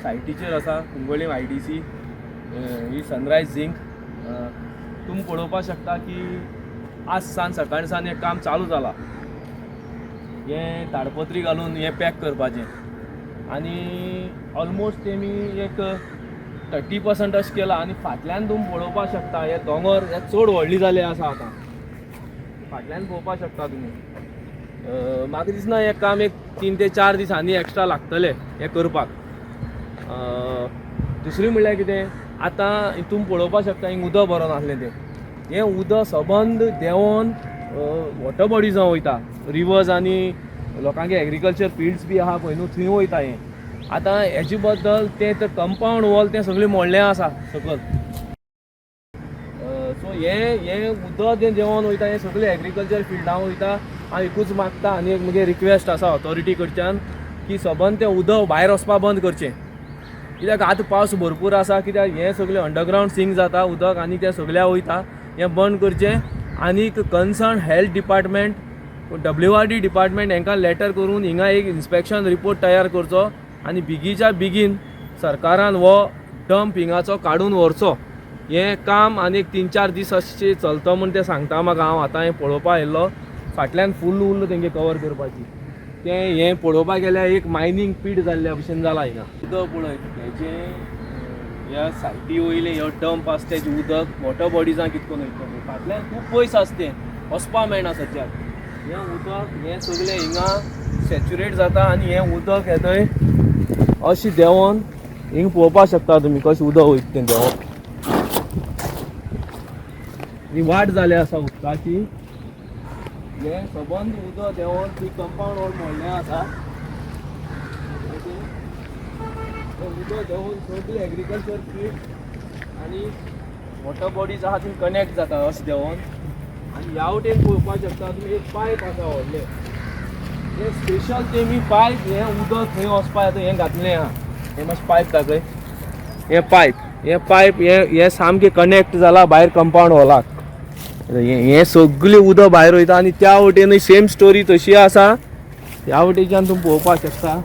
सायटीचेर आसा, कुंकळ्ळी IDC, ही sunrise zinc. तुमी पळोवपाक शकता की आज सान सकाळ सान हें काम चालू जालां, हें ताडपत्री घालून हें पॅक करपाचें. आनी ऑलमोस्ट तेमी एक 30% अशें केलां. आनी फाटल्यान तुमी पळोवपाक शकता हे दोंगर हे चड व्हडले जाले आसा आतां, फाटल्यान पळोवपाक शकता तुमी. म्हाका दिसना हें काम एक 3 ते 4 दिसांनी एक्स्ट्रा लागतलें हें करपाक. दुसरें म्हणल्यार कितें, आतां तुमी पळोवपाक शकता हिंग उदक भरोन आसलें तें, हें उदक सबंद देंवोन वॉटर बॉडीजां वयता, रिवर्स आनी लोकांगे एग्रीकल्चर फिल्ड्स बी आहा पळय न्हू, थंय वयता हें. आतां हेजे बद्दल तें तर कंपावंड वॉल तें सगळें मोडलें आसा सकयल. सो हें हें उदक जें देंवोन वयता हें सगळें एग्रीकल्चर फिल्डां वयता. हांव एकूच मागता आनी एक म्हगे रिक्वेस्ट आसा ऑथॉरिटी कडच्यान की सबंद तें उदक भायर वचपा बंद करचें, कित्याक आतां पावस भरपूर आसा, कित्याक हें सगळें अंडरग्रावंड सिंक जाता उदक आनी तें सगळ्या वयता, हें बंद करचें. आनीक concern health department, WRD department हांकां लेटर करून हिंगा एक इन्स्पेक्शन रिपोर्ट तयार करचो आनी बेगीच्या बेगीन सरकारान हो डंप हिंगाचो काडून व्हरचो. हें काम आनी एक 3-4 दीस अशें चलता म्हूण तें सांगता म्हाका. हांव आतां हें पळोवपाक आयिल्लो, फाटल्यान फूल उरलो तेंगे कवर करपाची, तें हें पळोवपाक गेल्यार एक मायनींग पीट जाल्ल्या भशेन जालां हिंगा. उदक पळय हेजें, ह्या सायटी वयलें ह्यो डंप आसा तेजें उदक वॉटर बॉडीजां कितें करून वयता, फाटल्यान खूब पयस आसा तें, वचपा मेळना सद्याक. हें उदक हें सगळें हिंगा सॅच्युरेट जाता आनी हें उदक येतय अशें देंवोन हिंगा पळोवपाक शकता तुमी कशें उदक वयता तें देंवोन. ही वाट जाली आसा उदकाची, हें सबंद उदक देंवोन ती कंपावंड वॉल मोडलें आसा, उदक देंवोन सगळें एग्रीकल्चर फील्ड आनी वॉटर बॉडीज आहा थंय कनेक्ट जाता अशें देंवोन. आनी ह्या वटेन पळोवपाक शकता तुमी एक पायप आसा व्हडलें, हें स्पेशल तेमी पायप हें उदक थंय वचपा येता हें घातलें आहा. हें मातशें पायप दाखय, हें पायप, हें पायप हें हें सामकें कनेक्ट जालां भायर कंपावंड हॉलाक. हें सगळें उदक भायर वयता आनी त्या वटेनूय सेम स्टोरी तशी आसा, ह्या वटेच्यान तुमी पळोवपाक शकता.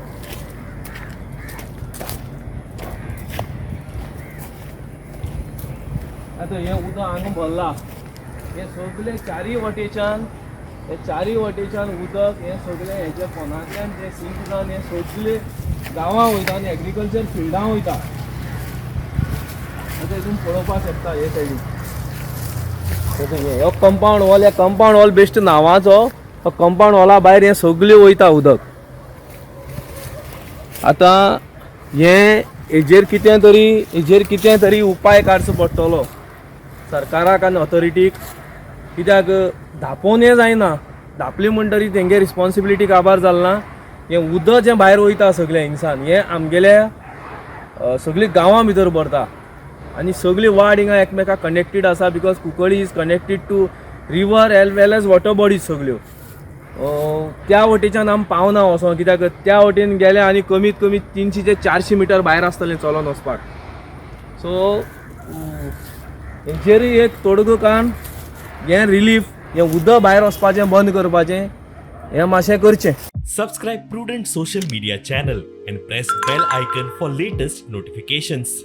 आतां हें उदक हांगा भरलां, हें सगळें चारीय वटेच्यान, हे चारीय वटेच्यान उदक हें सगळें हेच्या फोनांतल्यान जें सिंक जावन हें सगळें गांवां वयता आनी एग्रीकल्चर फिल्डां वयता. आतां हितून पळोवपाक शकता हे सायडीन हो कंपावंड वॉल, ह्या कंपावंड वॉल बेश्ट नांवाचो, हो कंपावंड वॉला भायर हें सगळें वयता उदक. आतां हें हेजेर कितें तरी, हेजेर कितें तरी उपाय काडचो पडटलो सरकाराक आनी ऑथॉरिटीक, कित्याक धापोवन हें जायना, धापली म्हणटरी तेंगे रिस्पॉन्सिबिलिटी काबार जाल ना. हें उदक जें भायर वयता सगळें हिंगसान हें आमगेल्या सगळीं गांवां भितर भरता आनी सगळी वाड हिंगा एकमेकाक कनेक्टेड आसा, because Cuncolim is connected to river as well as water bodies सगळ्यो. त्या वटेच्यान आमी पावना वचोन, कित्याक त्या वटेन गेले आनी कमीत कमी 300 ते 400 मिटर भायर आसतलें चलोन वचपाक. सो हेचेरूय एक तोडगो काडून हें रिलीफ, हें उदक भायर वचपाचें बंद करपाचें हें मातशें करचें. Subscribe Prudent Social Media channel and press bell icon for latest notifications.